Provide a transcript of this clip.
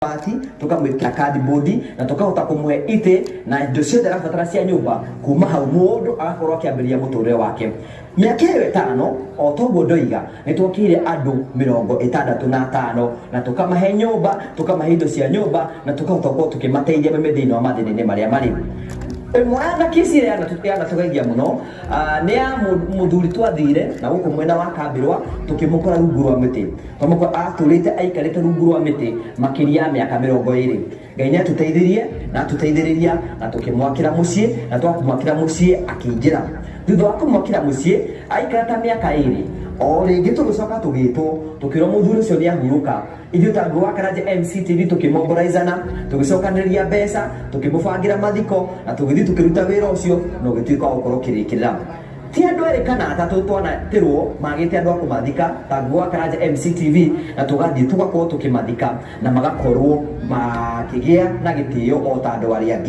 Mabati, tũkamwĩkĩra cardboard na tũkahota kũmũhe itĩ na indo ciothe arabatara cia nyũmba. Kuma hau mũndũ agakorwo akĩambĩrĩria mũtũrĩre wake. Mĩaka ĩyo 5, o toguo ndoiga, nĩ twakĩire andũ 65 na tũkamahe nyũmba, tũkamahe indo cia nyũmba na tũkahota gũkorwo tũkĩmateithia maume thĩinĩ wa mathĩna-inĩ marĩa marĩ. Ĩmwe ya kesi ĩrĩa yanatũgegia mũno nĩ ya mũthuri twathire na gũkũ mwena wa Kambĩrwa, tũkĩmũkora rungu rwa mĩtĩ. Twamũkora atũrĩte aikarĩte rungu rwa mĩtĩ makĩria ya mĩaka 20. Ngai nĩ atũteithirie na atũteithĩrĩria na tũkĩmwakĩra mũciĩ, na twamwakĩra mũciĩ akĩingĩra. Thutha wa kũmwakĩra mũciĩ aikara ta mĩaka 2, o rĩngĩ tũgĩcoka tũgĩtwo, tũkĩrwo mũthuri ũcio nĩ ahurũka. Ithuĩ ta Ngũgĩ wa Karanja MCTV tũkĩmoboraizana, tũgĩcokanĩrĩria mbeca, tũkĩmũbangĩra mathiko na tũgĩthiĩ tũkĩruta wĩra ũcio na ũgĩtuĩka wa gũkorwo ũkĩrĩkĩrĩra. Ti andũ erĩ kana atatũ twanatĩrwo magĩte andũ a kũmathika ta Ngũgĩ wa Karanja MCTV, na tũgathiĩ tũgakorwo tũkĩmathika na magakorwo makĩgĩa na gĩtĩo o ta andũ arĩa angĩ.